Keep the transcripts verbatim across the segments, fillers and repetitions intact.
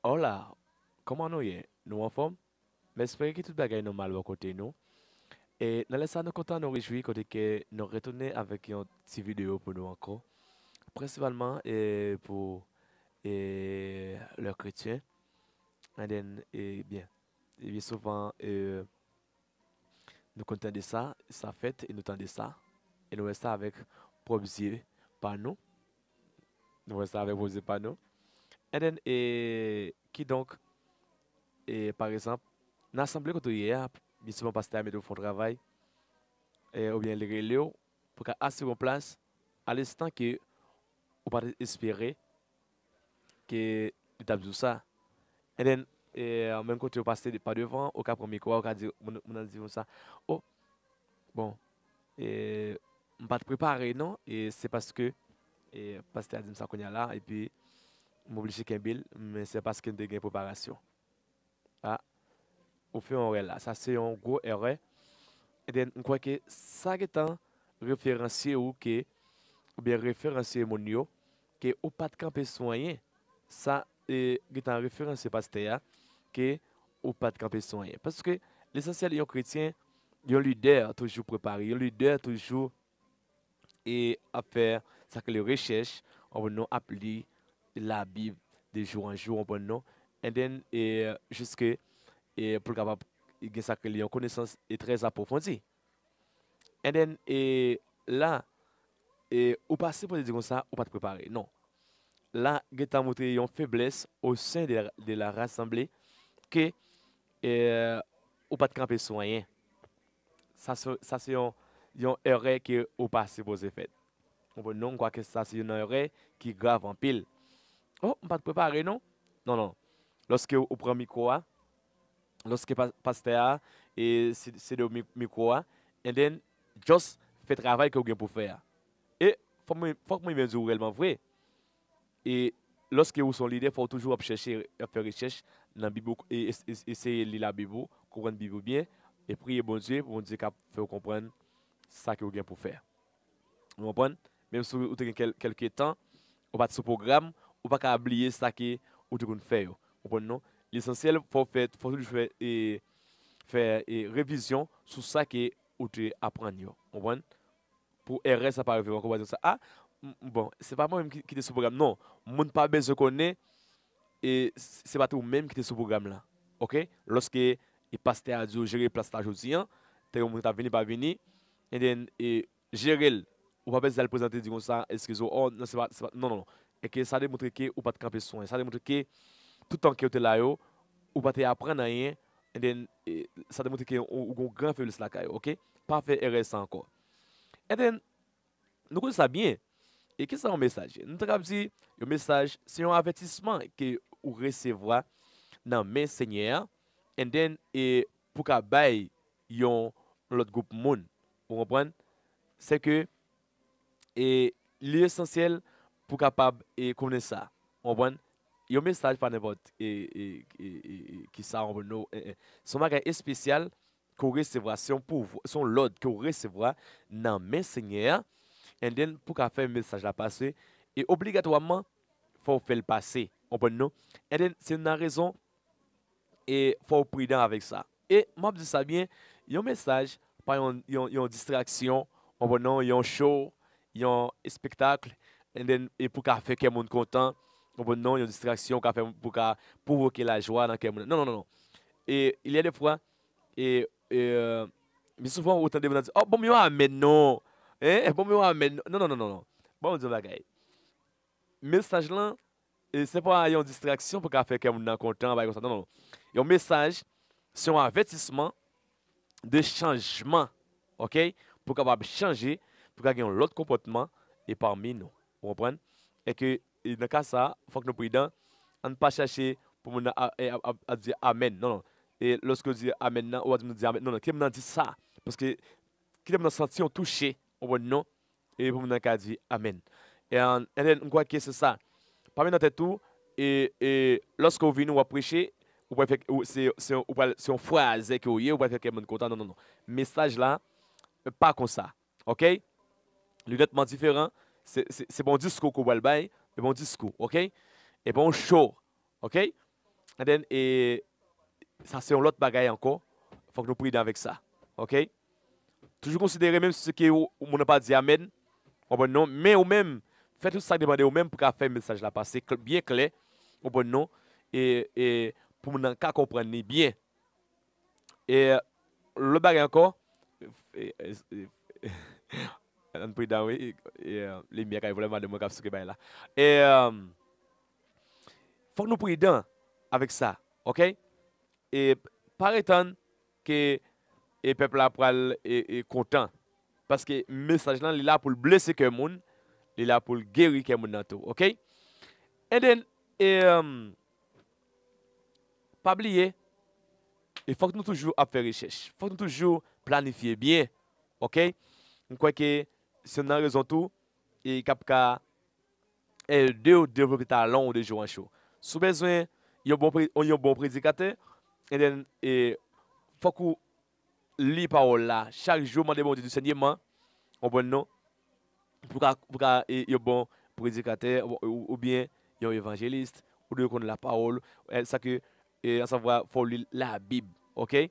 Hola, kòman nou ye? Nou anfòm? M espere ke tout bagay nòmal bò kote nou. E nan lè sa, nou kontan, nou rejwi kote ke nou retounen avèk yon ti videyo pou nou ankò. Prensipalman e pou e lè kretyen. And then, e byen, e byen souvan, e, nou konn tande sa, sa fèt, e nou tande sa, e nou wè sa avèk pwòp zye pa nou. Nou wè sa avèk pwòp zye pa nou. And then, e, kidonk, e, pa egzanp, nan asanble kote w ye a, byen souvan pastè a mete w fè yon travay, e, oubyen li rele w pou ka asire yon plas, a lestan ke ou pa t espere ke li t ap di w sa. And then, e, menm kote w pase pa devan, ou ka pran mikwo a, ou ka di, moun, moun nan di w sa, o, bon, e, m pa t prepare non, e se paske e, pastè a di m sa kounye a la, epi m oblije kenbe l, men se paske m te gen preparasyon. A, ou fè yon erè la. Sa se yon gwo erè. And then, m kwè ke sa gentan referansye ou ke, oubyen referansye moun yo, ke ou pa t kanpe sou anyen. Sa e, gentan referansye pastè a, ke ou pa t kanpe sou anyen. Paske lesansyèl, yon kretyen, yon lidè toujou prepare, yon lidè toujou e ap fè sa k rele rechèch, w konprann non, ap li Labib de jou an jou, w konprann non, and then, e, jiske, e, pou l kapab gen sa k rele yon konesans e trè apwofondi. And then, e, la, e, ou pa sipoze di konsa, ou pa t prepare. Non. La, gentan montre yon feblès o sen de, de la rasanble ke, e, ou pa t kanpe sou anyen. Sa se, sa se yon, yon erè ke ou pa sipoze fè. Ou konprann non, m kwè ke sa se yon erè ki grav anpil. O, m pa t prepare non. Non, non. Lòske ou pran mikwo a, lòske pa, pastè a, e se, se de mi-, mikwo a, and then just fè travay ke ou gen pou fè a. E fòk mwen, fòk mwen byen di w rèlman vre. E lòske ou se yon lidè, fò w toujou ap chèche, ap fè rechèch nan Bib ou, e, e, e, eseye li Labib ou, konprann Bib ou byen, e priye Bondye, Bondye ka fè w konprann sa ke w gen pou fè. Ou konprann? Menm si ou te gen kèl-, kèlke tan, ou pa t sou pwogram, ou pa ka bliye sa ke ou te konn fè yo. Ou konprann non? Lesansyèl, fò w fè, fò w toujou fè, e, fè, e, revizyon sou sa ke ou te aprann yo. Ou konprann? Pou erè sa pa rive w ankò, w pa di sa, a, m, m, bon, se pa mwen menm ki, ki te sou pwogram. Non, moun pa bezwen konnen, e s-, se pa t ou menm ki te sou pwogram la. Oke? Lòske e pastè a di w jere plas la jodi an, te gen moun ki t ap vini, pa vini, and then, e, jere l. Ou pa bezwen al prezante di konsa, eskize w, o, non, se pa, se pa, non, non, non. E ke sa demontre ke ou pa t kanpe sou anyen. Sa demontre ke tout tan ke w te la yo, ou pa te aprann anyen, and then, e, sa demontre ke ou, ou gen yon gran feblès lakay ou, oke? Pa fè erè sa ankò. And then, nou konn sa byen. E kisa yon mesaj ye? Nou ta kab di, yon mesaj, se yon avètisman ke ou resevwa nan men Senyè a, and then, e pou ka bay yon lòt gwoup moun. Ou konprann? Se ke, e, li esansyèl pou kapab, e, konnen sa. Ou konprann? Yon mesaj pa nenpòt, e, e, e, e, e, kisa, ou konprann, non, e, e. Se yon bagay espesyal ke w resevwa, se yon pouvwa, se yon lòd ke w resevwa nan men Senyè a, and then pou ka fè mesaj la pase, e obligatwaman, fò w fè l pase, ou konprann non? And then, se youn nan rezon, e fò w pridan avèk sa. E m ap di sa byen, yon mesaj pa yon, yon, yon distraksyon, ou konprann non, yon show, yon espektak, and then, e pou ka fè kè moun kontan, ou konprann non, yon distraksyon, ou ka fè pou ka pwovoke lajwa nan kè moun. Non, non, non, non. E, il y a des fois, e, e, euh, byen souvan, ou tande moun nan di, o, ban m yon amèn non. Hein? Ban m yon amèn non. Non, non, non, non, non. Ban m di yon bagay. Mesaj lan, e se pa yon distraksyon pou ka fè kè moun nan kontan, bagay konsa. Non, non, non. Yon mesaj, se yon avètisman de chanjman, oke? Pou kapab chanje, pou ka gen yon lòt konpòtman e pami nou. Ou konprann? E ke, e nan ka sa, fòk nou pridan, ann pa chache pou moun nan a, e, a, a, a di amèn. Non, non. E lòske w di amèn nan, ou pa di moun di amèn. Non, non, kite moun nan di sa. Paske, kite moun nan santi yon touche, ou konprann non? E pou moun nan ka di amèn. E, and then, m kwè ke se sa. Pa met nan tèt ou, e, e, lòske w vini, w ap preche, ou pral fè, ou, se, se, ou pral, se yon fraz ke w ye, ou pral fè kè moun kontan. Non, non, non. Mesaj la, pa konsa. Oke? Li nètman diferan. Se, se, se pa yon diskou ke w pral bay, e pa yon diskou, oke? E pa yon show, oke? And then, e, sa se yon lòt bagay ankò. Fòk nou pridan avèk sa. Ok? Toujou konsidere, menm si ke ou, ou moun nan pa di amèn, konprann non, men ou menm, fè tout sa k depann de ou menm pou ka fè mesaj la pase kl-, byen klè, konprann non, e, e pou moun nan ka konprann li byen. E lòt bagay ankò, e, e, e, ann pridan, wi, e, e, limyè kay vòlè madanm mwen k ap souke bay la. E, e, fòk nou pridan avèk sa, ok? E pa ret tann ke, e, pèp la pral, e, e, kontan. Paske mesaj lan, li la pou l blese kè moun, li la pou l geri kè moun nan tou, ok? And then, e, um, pa bliye, e fòk nou toujou ap fè rechèch. Fòk nou toujou planifye byen, ok? M kwè ke se youn nan rezon tou, e k ap ka ede w devlope talan w de jou an jou. Si w bezwen yon bon pre-, yon bon predikatè, and then, e, fòk ou li pawòl la chak jou, mande Bondye disèneman, konprann non, pou ka, pou ka, e, yon bon predikatè, ou, ou, oubyen yon evanjelis, ou dwe konn lapawòl, e, sa ke, e, an savwa, fò w li Labib, ok?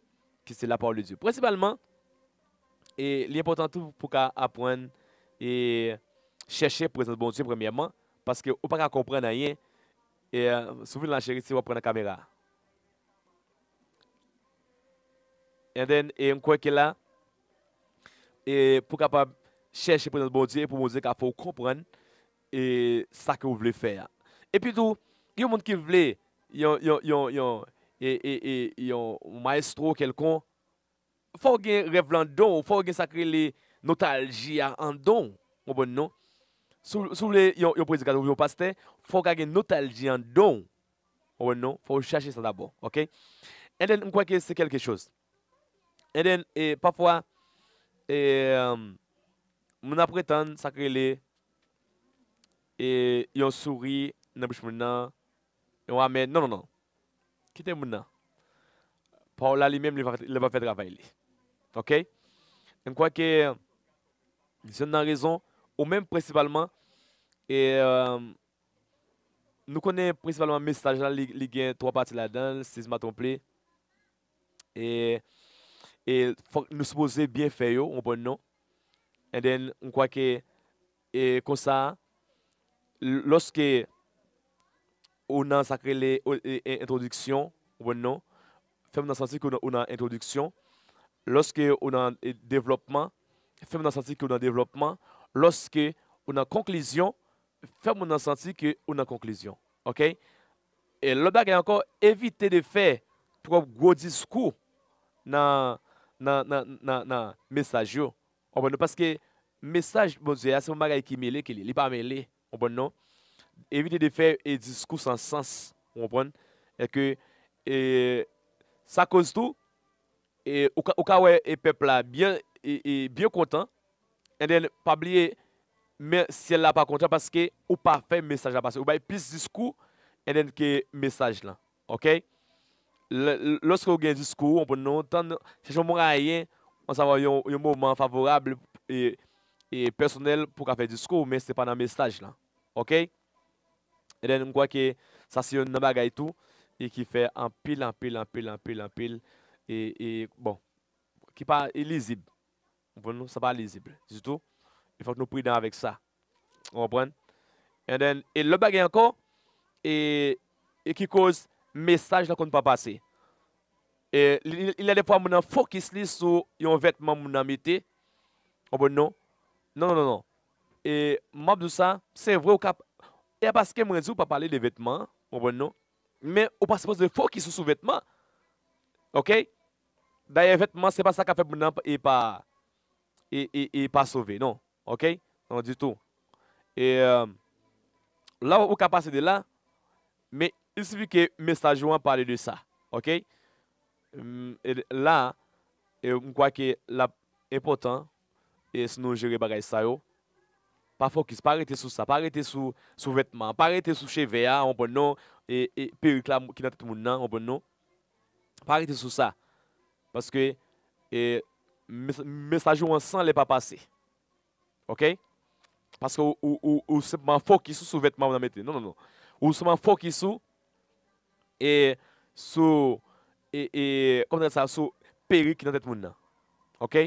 Ki se lapawòl de Dye. Prensipalman, e, li enpòtan tou pou ka aprann e chèche prezans Bondye premyèman, paske ou pa ka konprann anyen, e, si w vin la cheri, se w ap pran nan kamera. And then, e m kwè ke la, e pou kapab chèche prezans Bondye, e pou Bondye ka fè w konprann, e sa ke w vle fè a. Epi tou, yon moun ki vle yon, yon, yon, yon, e, e, e, yon maestro kèlkonk, fò w gen rèv lan anndan w, fò w gen sa k rele notalji a anndan w, konprann non? Si w, si w vle yon, yon predikatè oubyen yon pastè, fò w ka gen notalji anndan w, konprann non? Fò w chache sa dabò, ok? And then, m kwè ke se kèlke choz. And then, e, pafwa, e, um, moun ap pretann sa k rele, e, yon souri nan bouch moun nan, yon amèn. Non, non, non. Kite moun nan. Pawòl la li menm, li va, li va fè travay li. Ok? M kwè ke se youn nan rezon, ou menm prensipalman, e, euh, nou konnen prensipalman mesaj la, li, li gen twa pati ladan l, si m pa twonpe. E, e fòk nou sipoze byen fè yo, ou konprann non? And then, m kwè ke, e konsa, l-, lòske ou nan sa k rele, o, e, e, entwodiksyon, ou konprann non? Fè moun nan santi ke ou nan, ou nan entwodiksyon. Lòske ou nan, e, devlòpman, fè moun nan santi ke ou nan devlòpman. Lòske ou nan konklizyon, fè moun nan santi ke ou nan konklizyon. Ok? E lòt bagay ankò, evite de fè twòp gwo diskou nan, nan, nan, nan, nan mesaj yo. Konprann nou? Paske mesaj Bondye a, se yon bagay ki mele ke li. Li pa mele. Konprann non? Evite de fè, e, diskou san sans. Ou konprann? E ke, e, sa koz tou, e, ou ka, ou ka wè, e, pèp la byen, e, e, byen kontan. And then, pa bliye, men syèl la pa kontan paske ou pa fè mesaj la pase. Ou bay plis diskou, and then, ke mesaj lan. Ok? Lè, lè, lòske ou gen diskou, ou konprann non, tann, chèche yon mwayen, an savwa yon, yon moman favorab, e, e pèsonèl pou ka fè diskou, men se pa nan mesaj lan. Ok? And then, m kwè ke sa se youn nan bagay tou, e ki fè anpil, anpil, anpil, anpil, anpil, e, e, bon, ki pa, e, lizib. Ou konprann nou? Sa pa lizib ditou. E fòk nou pridan avèk sa. Ou konprann? And then, e lòt bagay ankò, e, e ki koz mesaj la konn pa pase. E, li, li, li, defwa moun nan fokis li sou yon vètman moun nan mete. Ou konprann non? Non, non, non, non. E, m ap di w sa, se vre ou ka, e paske mwen di w pa pale de vètman, ou konprann non? Men ou pa sipoze fokis ou sou vètman. Ok? Dayè, vètman, se pa sa k ap fè moun nan e pa, e, e, e pa sove, non. Ok? Non, ditou. E, euh, la, ou ka pase de la, men il suffit ke mesaj ou an pale de sa. Ok? Mm, e la, e m kwè ke l ap enpòtan, e si nou jere bagay sa yo, pa fokis, pa rete sou sa, pa rete sou, sou vètman, pa rete sou cheve a, ou konprann non, e, e perik la ki nan tèt moun nan, ou konprann non? Pa rete sou sa. Paske, e, mes-, mesaj ou an san lè pa pase. Ok? Paske ou, ou, ou, ou senpman fokis ou sou vètman ou nan mete. Non, non, non. Ou senpman fokis ou, e, sou, e, e, kòman sa, sou perik ki nan tèt moun nan. Ok?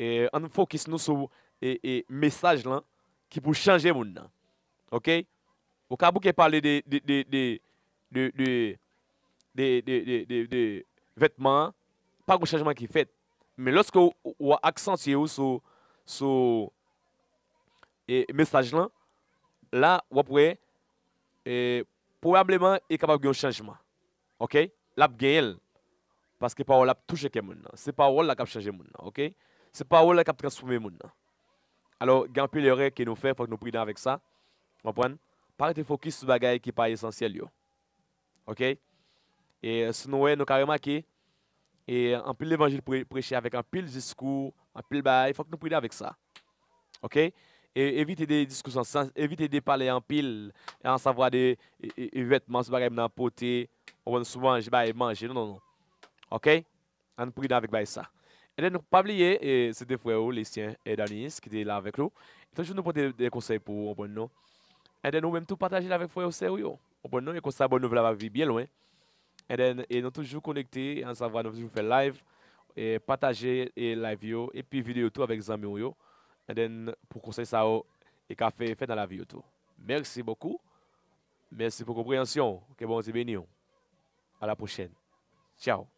E, ann fokis nou sou, e, e, mesaj lan ki pou chanje moun nan. Ok? Ou ka bouke pale de, de, de, de, de, de, de, de, de, de, de vètman an, pa gen chanjman ki fèt. Men lòske w, w aksantye w sou, sou, e, mesaj lan, la, w ap wè, e, pwobableman, e kapab gen yon chanjman. Ok? L ap genyen l. Paske pawòl la ap touche kè moun nan. Se pawòl la k ap chanje moun nan. Ok? Se pawòl la k ap transfòme moun nan. Alò, gen anpil erè ke nou fè, fòk nou pridan avèk sa. Konprann? Pa rete fokis sou bagay ki pa esansyèl yo. Ok? E si nou wè, nou ka remake, e anpil levanjil pre-, preche avèk anpil diskou, anpil bagay, fòk nou pridan avèk sa. Ok? E evite de diskou san sans, evite de pale anpil, ansavwa de, e, e, e vètman, sou bagay moun nan pote, ou konn sou manje, bagay manje, non, non, non. Ok? Ann pridan avèk bagay sa. Ebyen, nou pa bliye, e, se te frè ou, Lesyen, e, Danis, ki te la avèk nou. Toujou nou pote de konsèy pou ou, konprann nou. Ebyen, nou menm tou pataje l avèk frè ou, sè ou yo. Konprann nou, e konsa, bòn nouvèl la va viv byen lwen. And then, e nou toujou konekte, ansavwa nou toujou fè live, e pataje, e live yo, epi videyo tou avèk zanmi w yo. And then, pou konsèy sa yo, e ka fè efè nan lavi yo tou. Merci beaucoup. Merci pou konpreyansyon w. Ke Bondye beni w. À la prochaine. Ciao.